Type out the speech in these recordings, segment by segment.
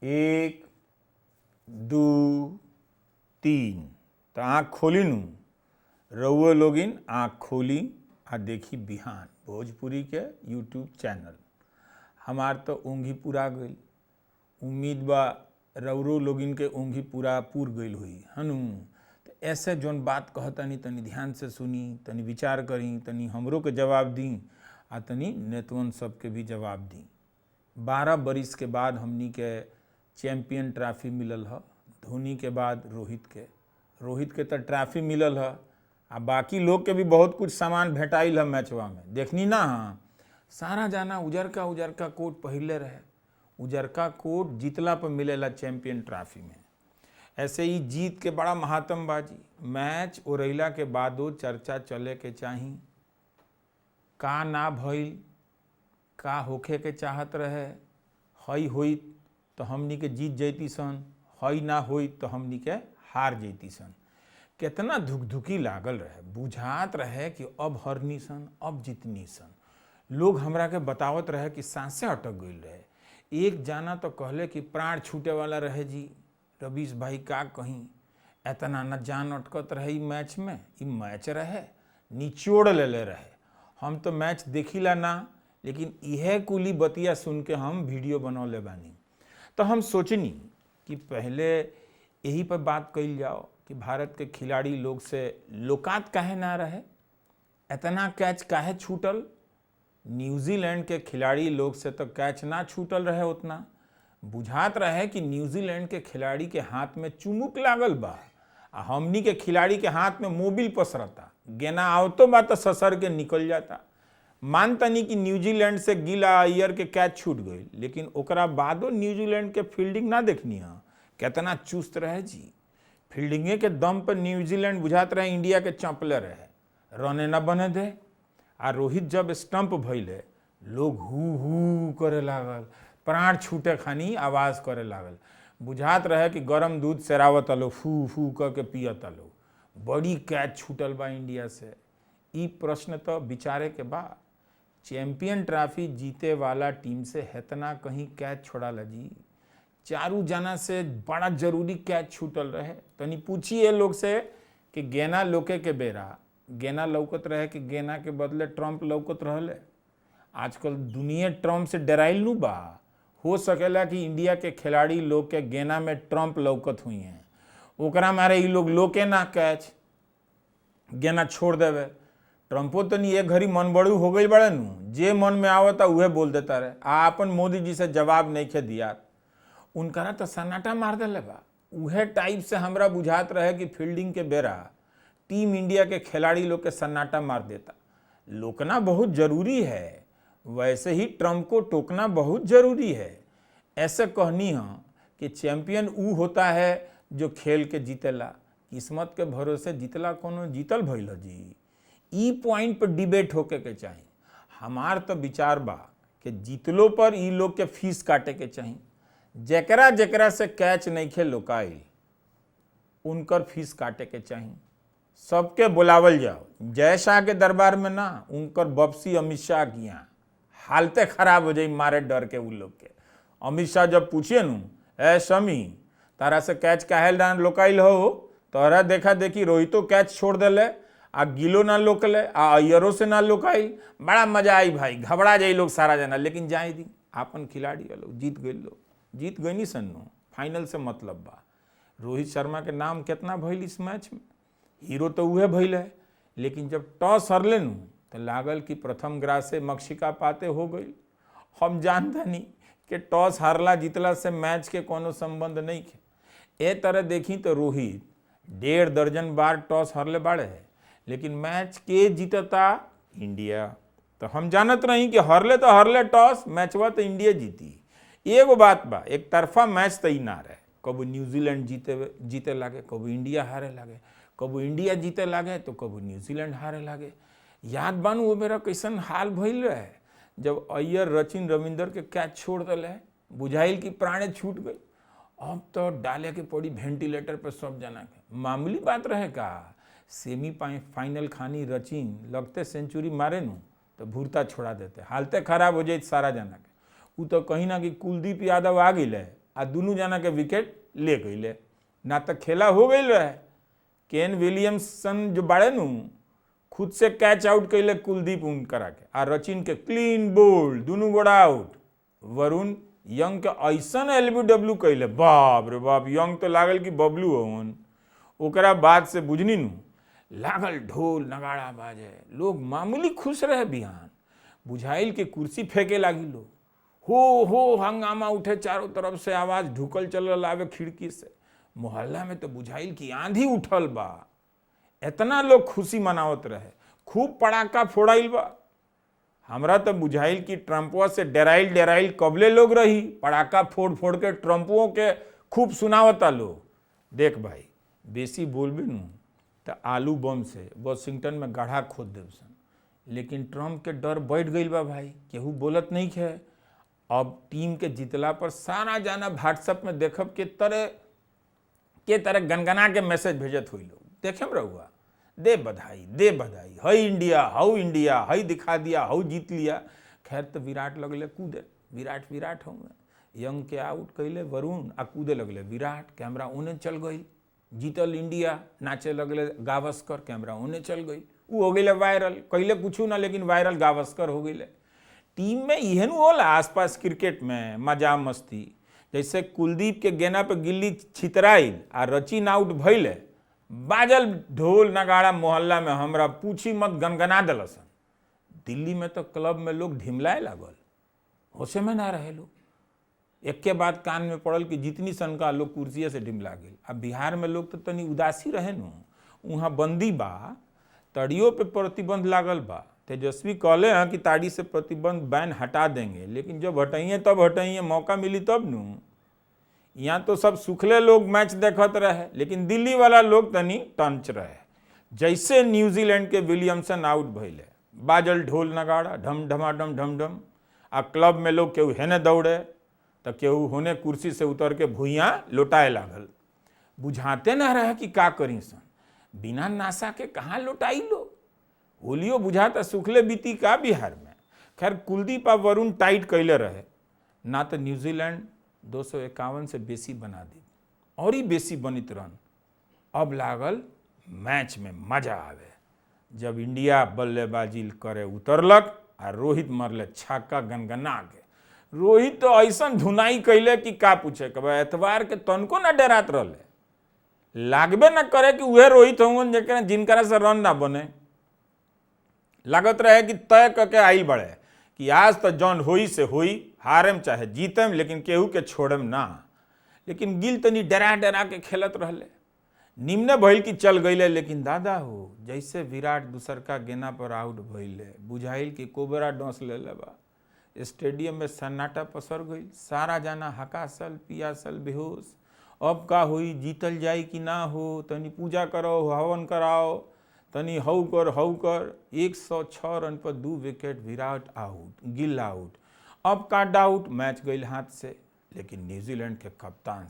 एक, दू, तीन। तो आँख खोली नू, रउओ लोगिन आँख खोली आ देखी बिहान भोजपुरी के यूट्यूब चैनल। हमार तो ऊँघी पूरा गईल, उम्मीद बा रउरो लोगिन के ऊँघी पूरा पूर गईल होई हनु। तो ऐसे जौन बात कहतनी तनी ध्यान से सुनी, तनी विचार करी, तनी हमरो के जवाब दी आ तनी नेतवन सबके भी जवाब दी। 12 बरिस के बाद हमनी के चैम्पियन ट्रॉफी मिलल ह, धोनी के बाद रोहित के। रोहित के तो ट्रॉफी मिलल ह आ बाकी लोग के भी बहुत कुछ सामान भेटाइल ह मैचवा में, देखनी ना। हाँ, सारा जाना उजरका उजरका कोट पहिरले रहे। उजरका कोट जीतला पर मिलेला चैम्पियन ट्रॉफी में। ऐसे ही जीत के बड़ा महात्म बाजी। मैच ओरैला के बादो चर्चा चले के चाही, का ना भइल, का होखे के चाहत रहे, हई होई तो हमनी के जीत जैती सन, हई ना होई तो हमनी के हार जैती सन। केतना धुकधुकी लागल रहे, बुझात रहे कि अब हरनी सन, अब जीतनी सन। लोग हमरा के बतावत रहे कि सांसें अटक गईल रहे। एक जाना तो कहले कि प्राण छूटे वाला रहे जी, रवीश भाई का कहीं, एतना न जान अटकत रहे ई मैच में, ई मैच रहे निचोड़ लेले रहे। हम तो मैच देखिला ना, लेकिन इहे कुली बतिया सुन के हम वीडियो बनौले बानी। तो हम सोचनी कि पहले यही पर बात कइल जाओ कि भारत के खिलाड़ी लोग से लोकात काहे ना रहे, इतना कैच काहे छूटल। न्यूजीलैंड के खिलाड़ी लोग से तो कैच ना छूटल रहे उतना, बुझात रहे कि न्यूजीलैंड के खिलाड़ी के हाथ में चुमुक लागल बा आ हमनी के खिलाड़ी के हाथ में मोबिल पसरता, गेना आवतो बा तो ससर के निकल जाता। मानतनी कि न्यूजीलैंड से गिल आ अय्यर के कैच छूट गई, लेकिन ओकरा बादो न्यूजीलैंड के फील्डिंग ना देखनी है केतना चुस्त रहे जी। फील्डिंगे के दम पर न्यूजीलैंड बुझात रहे इंडिया के चंपले रहे, रने ना बने दे। आ रोहित जब स्टंप भइले लोग हू हू करे लागल, प्राण छूटे खानी आवाज़ करे लागल। बुझात रहे कि गरम दूध सेरावत लो, फू फू क के पियत लो। बड़ी कैच छूटल बा इंडिया से। ई प्रश्न तो विचारे के बा, चैम्पियन ट्रॉफी जीते वाला टीम से हेतना कहीं कैच छोड़ाला जी। चारू जना से बड़ा जरूरी कैच छूटल रहे। तनी पूछिए लोग से कि गेना लोके के बेरा गेना लौकत रहे कि गेना के बदले ट्रम्प लौकत रहले। आजकल दुनिया ट्रम्प से डराइल नू बा। हो सकेला कि इंडिया के खिलाड़ी लोग के गेना में ट्रम्प लौकत हुई हैं, ओकरा मारे ई लोग लोके ना कैच गेना छोड़ देवे। ट्रम्पो तनी एक घड़ी मनबड़ू हो गई बड़े नू, जे मन में आवता उहे बोल देता रहे। आ अपन मोदी जी से जवाब नहीं खे दिया, उनकरा तो सन्नाटा मार देले बा। उहे टाइप से हमरा बुझात रहे कि फील्डिंग के बेरा टीम इंडिया के खिलाड़ी लोग के सन्नाटा मार देता। लोकना बहुत जरूरी है, वैसे ही ट्रम्प को टोकना बहुत जरूरी है। ऐसे कहनी हाँ कि चैंपियन ऊ होता है जो खेल के जीतेला, किस्मत के भरोसे जीतला कोनो जीतल भइल जी। ई पॉइंट पर डिबेट होके के चाही। हमार तो विचार बा कि जीतलो पर ई लोग के फीस काटे के चाही। जेकरा जेकरा से कैच नहीं खे लोकाइल उनकर फीस काटे के चाही। सबके बुलावल जाओ, जय शाह के दरबार में ना, उनकर बपसी अमित शाह की यहाँ हालते खराब हो जाई मारे डर के उन लोग के। अमित शाह जब पूछिए नू, ए शमी तारा से कैच काहे ना लोकाइल हो, तोहरा देखा देखी रोहितो कैच छोड़ देले आ गिलो ना लोकले आ अय्यरो से ना लोकाइल, बड़ा मजा आई भाई, घबरा जाई लोग सारा जना। लेकिन जाए दी, आपन खिलाड़ी लोग जीत गई, लोग जीत गई नी सन्नू, फाइनल से मतलब बा। रोहित शर्मा के नाम कितना भइल इस मैच में, हीरो तो उहे भइल है, लेकिन जब टॉस हरले नू तो लागल कि प्रथम ग्रासे मक्षिका पाते हो गई। हम जानता नहीं कि टॉस हारला जीतला से मैच के कोनो संबंध नहीं खे। ए तरह देखी तो रोहित 1.5 दर्जन बार टॉस हरले बाड़े है, लेकिन मैच के जीतता इंडिया। तो हम जानत रही कि हरले तो हरले टॉस, मैचवा तो इंडिया जीती। एगो बात बा, एक तरफा मैच तो ई ना रहे, कबू न्यूजीलैंड जीते जीते लागे, कबू इंडिया हारे लागे, कबू इंडिया जीते लागे तो कबू न्यूजीलैंड हारे लागे। याद बानू वो मेरा कैसन हाल भइल रहे जब अय्यर रचिन रविंदर के कैच छोड़ दिले, बुझाइल कि प्राणे छूट गई, अब तो डाले के पड़ी वेंटिलेटर पर सब जना के। मामूली बात रहे का, सेमी फाइनल खानी रचिन लगते सेंचुरी मारे नू तो भूरता छोड़ा देते, हालते खराब हो जाए सारा जना के। उ तो कहीं ना कि कुलदीप यादव आ गई है आ दुनू जना के विकेट ले गईले। ना तो खेला हो गई रहे। केन विलियमसन जो बाड़े नू खुद से कैच आउट कैले कुलदीप उनकरा के आ रचिन के क्लीन बोल्ड, दुनू गोड़ा आउट। वरुण यंग के ऐसन एलबीडब्ल्यू कैले, बाप रे बाप, यंग तो लागल कि बबलू हवन। ओकरा बाद से बुझनी नू लागल ढोल नगाड़ा बाजे, लोग मामूली खुश रहे। बिहान बुझाइल के कुर्सी फेंके लागी लोग, हो हंगामा उठे, चारों तरफ से आवाज ढुकल चलल आवे खिड़की से। मोहल्ला में तो बुझाइल कि आंधी उठल बा, इतना लोग खुशी मनावत रहे, खूब पड़ाका फोड़ाइल बा। हमरा तो बुझाइल कि ट्रम्पुआ से डराइल डराइल कबले लोग रही, पड़ाका फोड़ फोड़ के ट्रम्पुओं के खूब सुनावता लोग। देख भाई, बेसी बोलबे नू तो आलू बम से वॉशिंगटन में गड्ढा खोद देव सन। लेकिन ट्रम्प के डर बैठ गई बा भाई, केहू बोलत नहीं है। अब टीम के जीतला पर सारा जाना व्हाट्सएप में देखब के तरह के तरह गनगना के मैसेज भेजत हुई लोग। देखे रहुआ, दे बधाई दे बधाई, हई इंडिया हऊ इंडिया, हई दिखा दिया हऊ जीत लिया। खैर तो विराट लगले कूदे, विराट विराट हूँ। यंग के आउट कैले वरुण आ कूदे लगले विराट, कैमरा ओने चल गई। जीतल इंडिया नाचे लगले गावस्कर, कैमरा ओने चल गई। उ हो गई वायरल, कैले कुछ ना लेकिन वायरल गावस्कर हो गई। टीम में एहन होला आसपास क्रिकेट में मजा मस्ती। जैसे कुलदीप के गेना पे गिल्ली छितराइल आ रचिन आउट भइले, बाजल ढोल नगाड़ा मोहल्ला में, हमरा पूछी मत गनगना दिलसन। दिल्ली में तो क्लब में लोग ढिमलाए लागल, होशे में ना रहे लोग। एक के बाद कान में पड़ल कि जितनी सनका लोग कुर्सिये से ढिमला गेल। अब बिहार में लोग तो तनी उदासी रहे नु, वहाँ बंदी बा, तड़ियों पे प्रतिबंध लागल बा। तेजस्वी कहले हैं कि ताड़ी से प्रतिबंध बैन हटा देंगे, लेकिन जब हटाइए तब हटाइए, मौका मिली तब नू। यहाँ तो सब सुखले लोग मैच देखत रहे, लेकिन दिल्ली वाला लोग तनी टंच रहे। जैसे न्यूजीलैंड के विलियमसन आउट भइले, बाजल ढोल नगाड़ा ढम ढमाढम ढम ढम। आ क्लब में लोग केहू हेने दौड़े तो केहू होने कुर्सी से उतर के भुइयाँ लौटाए लागल। बुझाते ना रहे कि का करी सन, बिना नासा के कहाँ लौटाई लो। होलियो बुझाता सुखले बीती का बिहार में। खैर कुलदीप आ वरुण टाइट कैले रहे ना तो न्यूजीलैंड 251 से बेसी बना दी और ही बेसी बनित रन। अब लागल मैच में मजा आवे। जब इंडिया बल्लेबाजी करे उतरलक आ रोहित मरले छक्का गनगना के। रोहित तो ऐसा धुनाई कैले कि का पूछे के, एतवार के तनको ना डरात रहले, लागबे ना करे कि उहे रोहित होंगे जेकरा जिनकरा से रन ना बने। लागत रहे कि तय करके आइल बड़े कि आज तो जौन होई से होई, हारेम चाहे जीतम, लेकिन केहू के छोड़म ना। लेकिन गिल तनी डरा डरा के खेलत रहले, निम्न भइल कि चल गईले। लेकिन दादा हो, जैसे विराट दूसरका गेना पर आउट भइले, बुझाइल कि कोबरा डोस ले बा। स्टेडियम में सन्नाटा पसर गई, सारा जाना हकासल पियासल बेहोश। अब का होई, जीतल जाई कि ना हो, तनी पूजा करो हवन कराओ, तनी हऊ कर हऊ कर। 106 रन पर 2 विकेट, विराट आउट, गिल आउट। अब का डाउट, मैच गई हाथ से। लेकिन न्यूजीलैंड के कप्तान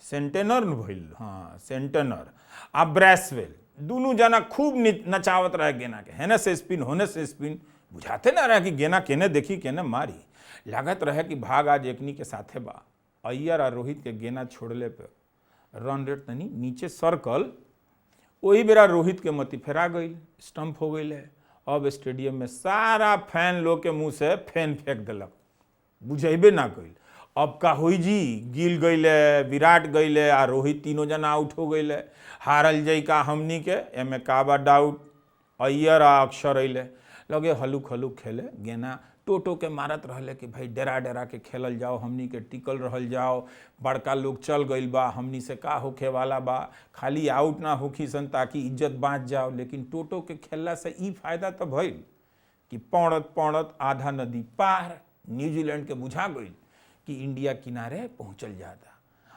सेंटेनर भइल, हाँ सेंटेनर आ ब्रैसवेल दोनों जना खूब नचावत रहे गेना के, हेने से स्पिन होने से स्पिन। बुझाते ना रहे कि गेना केने देखी केने मारी, लागत रहे कि भाग आज एकनी के साथे बा। अय्यर आ रोहित के गेना छोड़ले पे रन रेट तनी नीचे सर्कल। वही बेरा रोहित के मती फेरा गई, स्टंप हो गई है। अब स्टेडियम में सारा फैन लोग के मुंह से फैन फेंक दिलक, बुझेबे ना कइल। अब का होई जी, गिल गईले, विराट गईले आ रोहित तीनों जना आउट हो गईले। हारल जाई का हमनी के, एमे का बा डाउट। अय्यर आ अक्षर अइले, लगे हलुक हलुक खेले, गेना टोटो के मारत रहले कि भाई डरा डरा के खेलल जाओ, हमनी के टिकल रहल जाओ, बड़का लोग चल गइल बा, हमनी से का होखे वाला बा, खाली आउट ना होखी सन ताकि इज्जत बाँच जाओ। लेकिन टोटो के खेलला से ई फायदा तो भइल कि पौड़त पौड़त आधा नदी पार न्यूजीलैंड के बुझा गइल कि इंडिया किनारे पहुँचल जाता।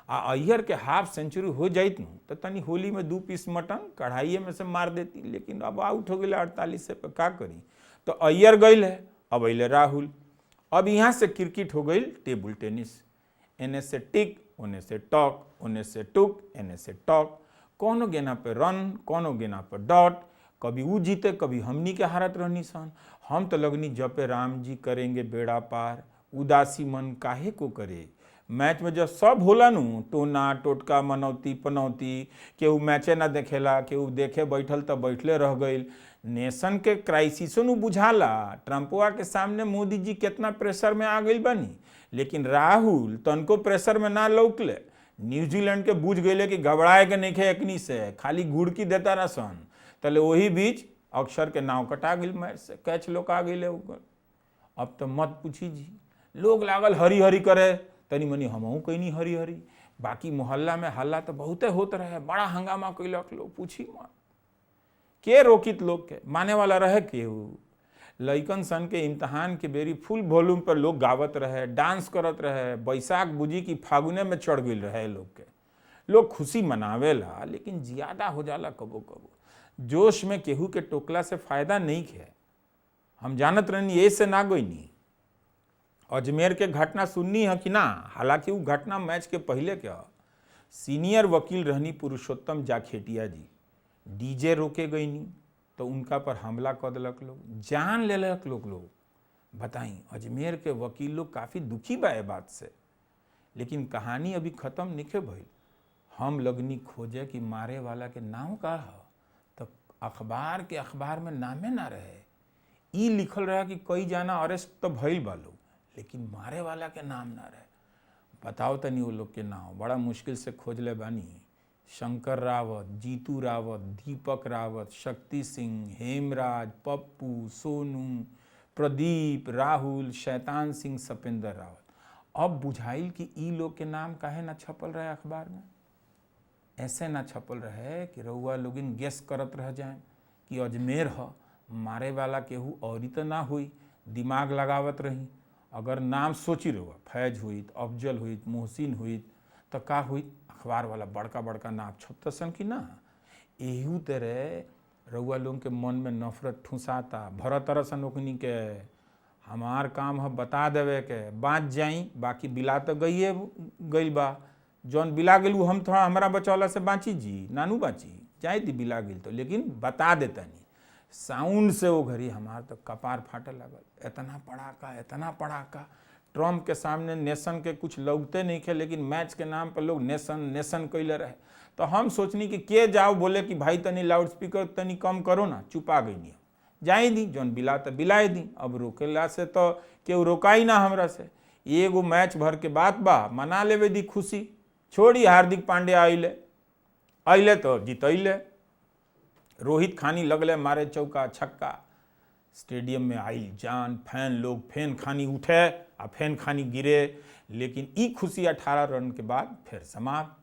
आ अय्यर के हाफ सेंचुरी हो जाइत नु तो तनी होली में 2 पीस मटन कढ़ाइये में से मार देती। लेकिन अब आउट हो गई 48 से पे का करी, तो अय्यर गइल है, अब अइले राहुल। अब यहाँ से क्रिकेट हो गई टेबुल टेनिस, एने से टिक ओने से टॉक, ओने से टुक एने से टॉक। कोनो गेना पे रन, कोनो गेना पर डॉट, कभी ऊ जीते कभी हमनी के हारत रहनी सन। हम तो लगनी जपे राम जी करेंगे बेड़ा पार, उदासी मन काहे को करे, मैच में जब सब होला नु, टोना टोटका मनौती पनौती, केहू मैचे ना देखेला, केहू देखे बैठल तो बैठले रह गईल। नेशन के क्राइसिसो नु बुझाला। ट्रम्पवा के सामने मोदी जी केतना प्रेशर में आ गईल बानी, लेकिन राहुल तनको प्रेशर में ना लौकले। न्यूजीलैंड के बुझ गईले कि घबराए के नइखे एकनी से, खाली घुड़की देता रसन। तले वही बीच अक्षर के नाव कटा गई मैच से, कैच लोका गई ओकर। अब तो मत पूछी जी, लोग लागल हरी हरी करे, तनी मनी हमहू कैनी हरी हरी। बाकी मोहल्ला में हल्ला तो बहुते होत रहे, बड़ा हंगामा कैलक लोग, पूछी मत। के रोकित लोग के माने वाला रहे केहू। लइकन सन के इम्तहान के बेरी फुल वॉल्यूम पर लोग गावत रहे, डांस करत रहे। बैसाख बुझी की फागुने में चढ़ गई रहे लोग के। लोग खुशी मनावेला, लेकिन ज्यादा हो जाला कबो कबो। जोश में केहू के टोकला से फायदा नहीं है। हम जानत रहनी, ये से ना गईनी। अजमेर के घटना सुननी है कि ना? हालांकि वो घटना मैच के पहले के ह। सीनियर वकील रहनी पुरुषोत्तम जाखेटिया जी, डीजे रोके गईनी तो उनका पर हमला कर दिलक लोग, जान लेलक लोग। लोग बताई, अजमेर के वकील लोग काफ़ी दुखी बा ए बात से। लेकिन कहानी अभी ख़त्म नहीं भइल। हम लगनी खोजे कि मारे वाला के नाम का ह, तो अखबार के अखबार में नामे ना रहे। ई लिखल रहा कि कई जाना अरेस्ट तो भइल बा लोग, लेकिन मारे वाला के नाम ना रहे। बताओ तनी वो लोग के नाम बड़ा मुश्किल से खोज ले बानी। शंकर रावत, जीतू रावत, दीपक रावत, शक्ति सिंह, हेमराज, पप्पू, सोनू, प्रदीप, राहुल, शैतान सिंह, सपेंद्र रावत। अब बुझाइल कि ई लोग के नाम काहे ना छपल रहे अखबार में। ऐसे ना छपल रहे कि रउआ लोगिन गेस करत रह जाए कि अजमेर ह, मारे वाला केहू और ही तो ना हुई। दिमाग लगावत रही। अगर नाम सोची रहुआ, फैज हुई, अफजल हुई, मोहसिन हुई, तो का हुई? अखबार वाला बड़का बड़का नाम छपत सन कि ना। एहू तरह रउआ लोगन के मन में नफरत ठुसाता भरत सन ओकनी के। हमार काम है बता देवे के, बाँच जाई, बाकी बिला तो गईए गईल बा। जौन बिला गेल उ हम थोड़ा हमरा बचौला से बाँची जी, नानू बाँची जाए दी बिला गेल तो, लेकिन बता देतनी साउंड से। वो घड़ी हमार तो कपार फाटे लगल, इतना पड़ाका, इतना पड़ाका। ट्रम्प के सामने नेशन के कुछ लगते नहीं थे, लेकिन मैच के नाम पर लोग नेशन नेशन कैले रहे। तो हम सोचनी कि के जाओ बोले कि भाई तनी लाउड स्पीकर तनी कम करो ना, चुपा गई नहीं, जाए दी जौन बिला तो बिलाए दी। अब रोकेला से तो केहू रोकाई ना हमरा से। एगो मैच भर के बात बा, मना लेवे दी खुशी, छोड़ी। हार्दिक पांड्या अइले, अइले तो जितैले। रोहित खानी लगले मारे चौका छक्का। स्टेडियम में आइल जान फैन लोग, फैन खानी उठे आ फैन खानी गिरे। लेकिन ई खुशी 18 रन के बाद फिर समाप्त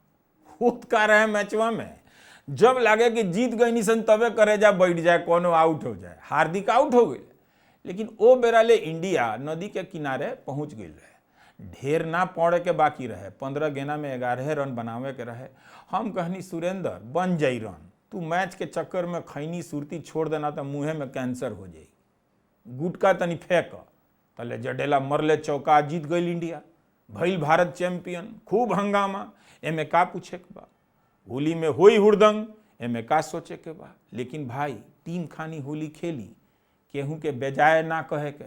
होत का रहे मैचवा में। जब लागे कि जीत गई निसन तबे करे जा बैठ जाए, कोनो आउट हो जाए। हार्दिक आउट हो गई, लेकिन ओ बेरा ले इंडिया नदी के किनारे पहुंच गई रहे। ढेर ना पौड़े के बाकी रहे, 15 गेना में 11 रन बनावे के रहे। हम कहनी सुरेंद्र बन जाई रन, तू मैच के चक्कर में खैनी सुरती छोड़ देना तो मुँहे में कैंसर हो जाई, गुटका तनी फेंक। तले जडेला मरले चौका, जीत गई इंडिया, भइल भारत चैंपियन। खूब हंगामा, एमे का पूछे के बा? होली में होई हुड़दंग, एमे का सोचे के बा? लेकिन भाई टीम खानी होली खेली, केहू के बेजाय ना कहे के।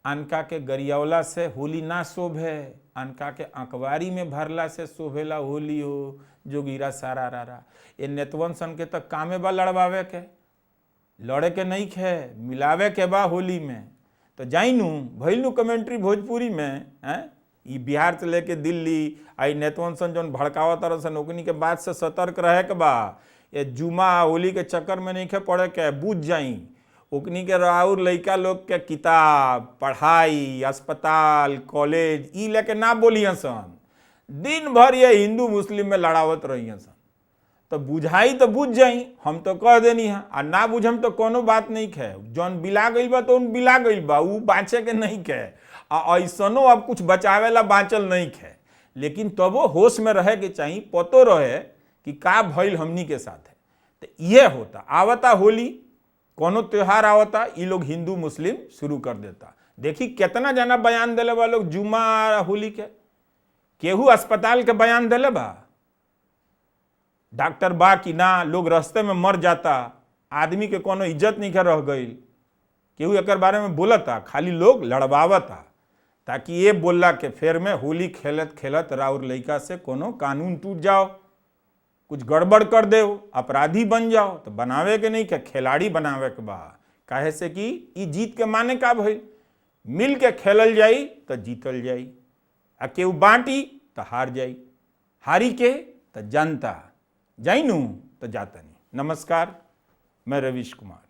अनका के गरियौला से होली ना शोभे, अनका के अकवारी में भरला से शोभेला होली हो जोगीरा सारा रारा। ये नेतवन सन के तो कामे बा लड़वावे के, लड़े के नहीं खे, मिलावे के बा होली में। तो जाइनू भइलू कमेंट्री भोजपुरी में हैं। ई बिहार से लेके दिल्ली आई नेतवन सन जौन भड़कावत सन ओकनी के बात से सतर्क रहे के बा। ये जुमा होली के चक्कर में नहीं खे पड़े के, बुझ जाई ओकनी के और लइका लोग के किताब, पढ़ाई, अस्पताल, कॉलेज ई लेके ना बोलिए सन। दिन भर ये हिंदू मुस्लिम में लड़ावत रही सन। तो बुझाई तो बुझ जाई, हम तो कह देनी है, आ ना बुझम तो कोनो बात नहीं खे। जौन बिला गइल बा तो उन बिला गइल बा, उ बाँचे के नहीं खे। आ ऐसनो अब कुछ बचावेला बाँचल नहीं खे। लेकिन तबो होश में रहे के चाहिए, पतो रहे कि का भइल हमनी के साथ है। तो ये होता आवता होली, कोनो त्योहार आवता, ई लोग हिंदू मुस्लिम शुरू कर देता। देखी कितना जना बयान दिले बा लोग जुमा होली के, केहू अस्पताल के बयान दिले बा, डॉक्टर बा कि ना, लोग रास्ते में मर जाता, आदमी के कोनो इज्जत नहीं रह गई, केहू एकर बारे में बोलता, खाली लोग लड़वावता। ताकि ये बोलला के फेर में होली खेलत खेलत राउर लइका से कोनो कानून टूट जाओ, कुछ गड़बड़ कर दे, अपराधी बन जाओ। तो बनावे के नहीं के खिलाड़ी बनावे के बा। काहे से कि ई जीत के माने का भइल, मिल के खेलल जाई तो जीतल जाई, आ केहू बांटी तो हार जाई, हारी के तो जनता जाई नू तो जाता नहीं। नमस्कार, मैं रवीश कुमार।